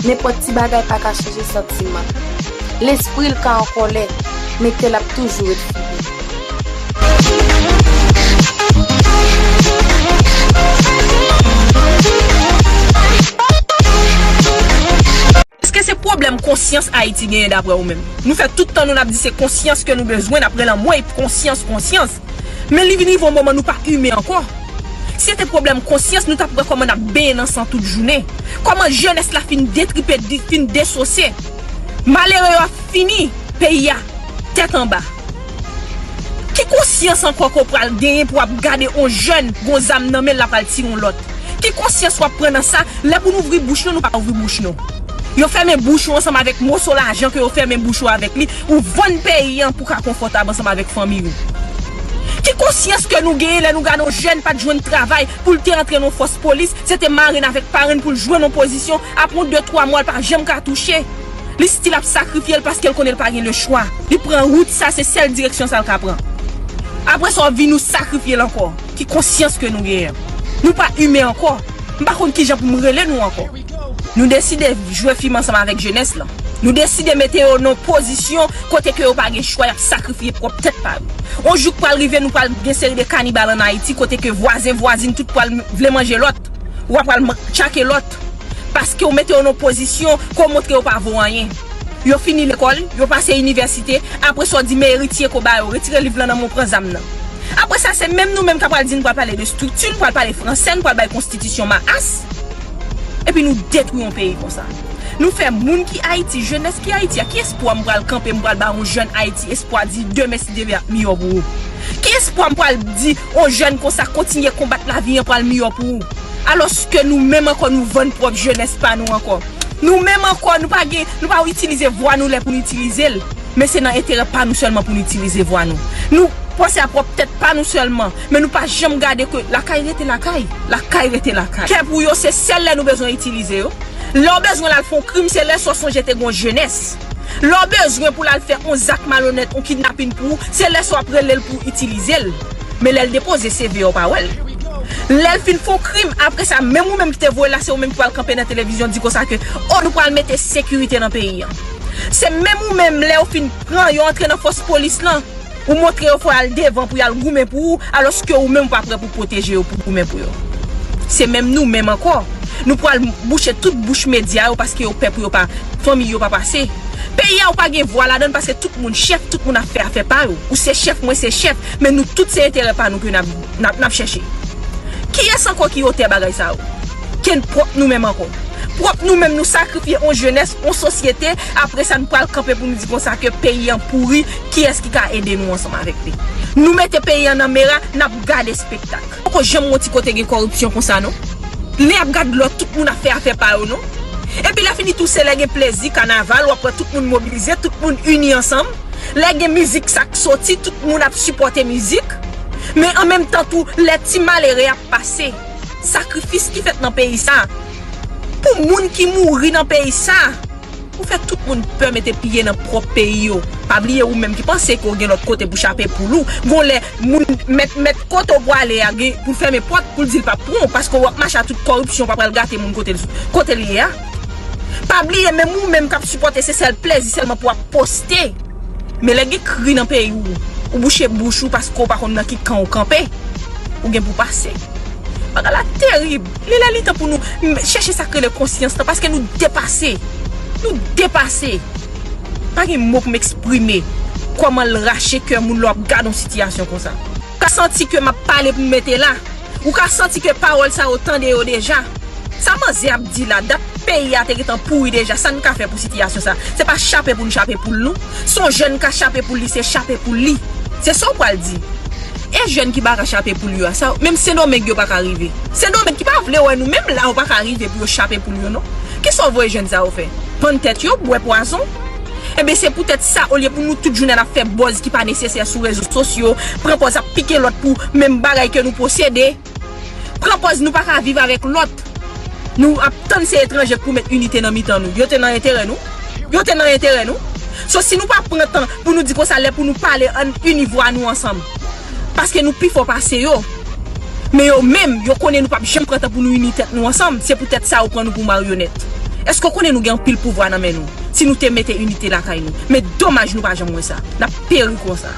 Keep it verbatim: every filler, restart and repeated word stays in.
Nenpòt ti bagay pa ka chanje santiman l. Lespri l ka an kòlè, men kè l ap toujou ret fidèl. Èske se pwoblèm konsyans Ayiti genyen daprè ou menm? Nou fè tout tan nou n ap di se konsyans ke nou bezwen, n ap rele anmwey konsyans, konsyans. Men li vin rive yon moman nou pa imen ankò. Si se te pwoblèm konsyans, nou t ap wè kòman n ap benyen nan san tout jounen. Kòman jenès la fin detripe, di- fin desosye. Malere yo ap fini, peyi a tèt anba. Ki konsyans ankò ke w pral genyen pou w ap gade yon jèn gon zam nan men l, l ap al tire yon lòt? Ki konsyans w ap pran nan sa? Lè pou nou ouvri bouch nou, nou pa ouvri bouch nou. Yo fèmen bouch ou ansanm avèk moso lajan ke yo fèmen bouch ou avèk li. Ou vann peyi an pou ka konfòtab ansanm avèk fanmi ou. Ki konsyans ke nou genyen lè nou gade yon jèn pa t jwenn travay pou l te antre nan yon fòs polis, se te marenn avèk parenn pou l jwenn yon pozisyon, apre yon de twa mwa l pa janm ka touche. Li still ap sakrifye l paske l konnen l pa gen lechwa. Li pran wout sa, se sèl direksyon sa l ka pran. Apre sa, w vin ou sakrifye l ankò. Ki konsyans ke nou genyen? Nou pa imen ankò. M pa konn kijan pou m rele nou ankò. Nou deside jwe fim ansanm avèk jenès lan. Nou deside mete yo nan pozisyon kote ke yo pa gen chwa, y ap sakrifye pwòp tèt pa yo. On jou k pral rive, nou pral gen seri de kanibal ann Ayiti, kote ke vwazen, vwazin, tout pral vle manje lòt. Ou a pral man- tchake lòt. Paske w mete yo nan pozisyon ke w montre yo pa vo anyen. Yo fini lekòl, yo pase inivèsite, apre sa w di men eritye ke w ba yo, retire liv lan nan men w, pran zam nan. Apre sa, se menm nou menm k ap pral di n pral pale de estrikti, n pral pale fransè, n pral bay konstitisyon maas. Epi nou detwi yon peyi konsa. Nou fè moun ki Ayiti, jenès ki Ayiti a, ki espwa m pral kanpe, m pral ba yon jèn Ayiti espwa di demen si Dye vle ap miyò pou ou? Ki espwa m pral di yon jèn konsa kontinye konbat lavi an pral miyò pou ou? Alòske nou menm ankò nou vann pwòp jenès pa nou ankò. Nou menm ankò nou pa gen, nou pa itilize vwa nou lè pou nou itilize l. Men se nan enterè pa nou sèlman pou nou itilize vwa nou. Nou panse a pwòp tèt pa nou sèlman, men nou pa janm gade ke lakay rete lakay, lakay rete lakay. Kè pou yo se sèl lè nou bezwen itilize yo. Lè w bezwen l al fè yon krim, se lè sa w sonje te gen yon jenès. Lè w bezwen pou l al fè yon zak malonèt, yon kidnapin pou ou, se lè sa w ap rele l pou w itilize l. Men lè l depoze C V a, w pa wè l. Lè l fin fè yon krim, apre sa, menm ou menm ki te voye l la, se ou menm ki pral kanpe nan televizyon di konsa ke, o, nou pral mete sekirite nan peyi an. Se menm ou menm, lè yo fin pran, yo antre nan fòs polis lan, ou montre yo fò y al devan pou y al goumen pou ou, alòske ou menm ou pa prè pou pwoteje yo, pou goumen pou yo. Se menm nou menm ankò. Nou pral bouche tout bouch medya yo paske yo pè pou yo pa, fanmi yo pa pase. Peyi a ou pa gen vwa ladan l paske tout moun chèf, tout moun ap fè afè pa yo. Ou se chèf, mwen se chèf, men nou tout se enterè pa nou ke n ap, n ap, n ap chèche. Kiyès ankò ki otè bagay sa yo? Ke n pwòp nou menm ankò. Pwòp nou menm nou sakrifye on jenès, on sosyete, apre sa n pral kanpe pou nou di konsa ke peyi an pouri, kiyès ki ka ede nou ansanm avèk li? Nou mete peyi an nan mera, n ap gade espektak. Poko janm yon ti kote gen kòripsyon konsa non. Lè y ap gad lòt, tout moun ap fè afè pa yo non. Epi lè fini tou se lè gen plezi, kanaval, w ap wè tout moun mobilize, tout moun ini ansanm. Lè gen mizik sa k soti, tout moun ap sipòte mizik. Men an menm tan tou, lè ti malere ap pase, sakrifis ki fèt nan peyi sa, pou moun ki mouri nan peyi sa, ou fè tout moun pè mete pye nan pwòp peyi yo. Pa bliye ou menm ki panse ke w gen lòt kote pou chape poul ou. Gon lè moun mèt, mèt kote w pwale a gen pou l fèmen pòt pou l di l p ap pran w paske w ap mache a tout kòripsyon, w pa pral gate moun kote l, kote l ye a. Pa bliye menm ou menm k ap sipòte se sèl plezi sèlman pou w ap poste. Men lè gen kri nan peyi w, ou bouche bouch ou paske w pa konn nan ki kan w kanpe, ou gen pou pase. Bagay la terib. Li lè li tan pou nou m- chèche sa k rele konsyans lan paske nou depase. Nou depase. Pa gen mo pou m eksprime kòman l rache kè moun lè w ap gade yon sitiyasyon konsa. Ou ka santi ke m ap pale pou m mete la. Ou ka santi ke pawòl sa yo tande yo deja. Sa manzè ap di la, dat peyi a te gentan pouri deja, sa n ka fè pou sitiyasyon sa? Se pa chape pou n chape poul nou. Si yon jèn ka chape poul li, se chape poul li. Se sa w pral di. E jèn ki pa ka chape poul yo a, sa, menm Sendomeng yo pa ka rive. Sendomeng ki pa vle wè nou, menm la yo pa ka rive pou yo chape poul yo non. Kisa w voye jèn sa yo fè? Pann tèt yo, bwè pwazon? Enben se poutèt sa, olye pou nou tout jounen n ap fè buzz ki pa nesesè sou rezo sosyo, pran pòz ap pike lòt pou menm bagay ke nou posede, pran pòz nou pa ka viv avèk lòt. Nou ap tann se etranje k pou met inite nan mitan nou. Yo te nan enterè nou? Yo te nan enterè nou? So si nou pa pran tan pou nou di konsa lè pou nou pale ann ini vwa nou ansanm. Paske nou pi fò pase yo. Men yo menm, yo konnen nou p ap janm pran tan pou nou ini tèt nou ansanm. Se poutèt sa yo pran nou pou maryonèt. Èske w konnen nou gen anpil pouvwa nan men nou? Si nou te mete inite lakay nou. Men domaj nou pa janm wè sa. N ap peri konsa.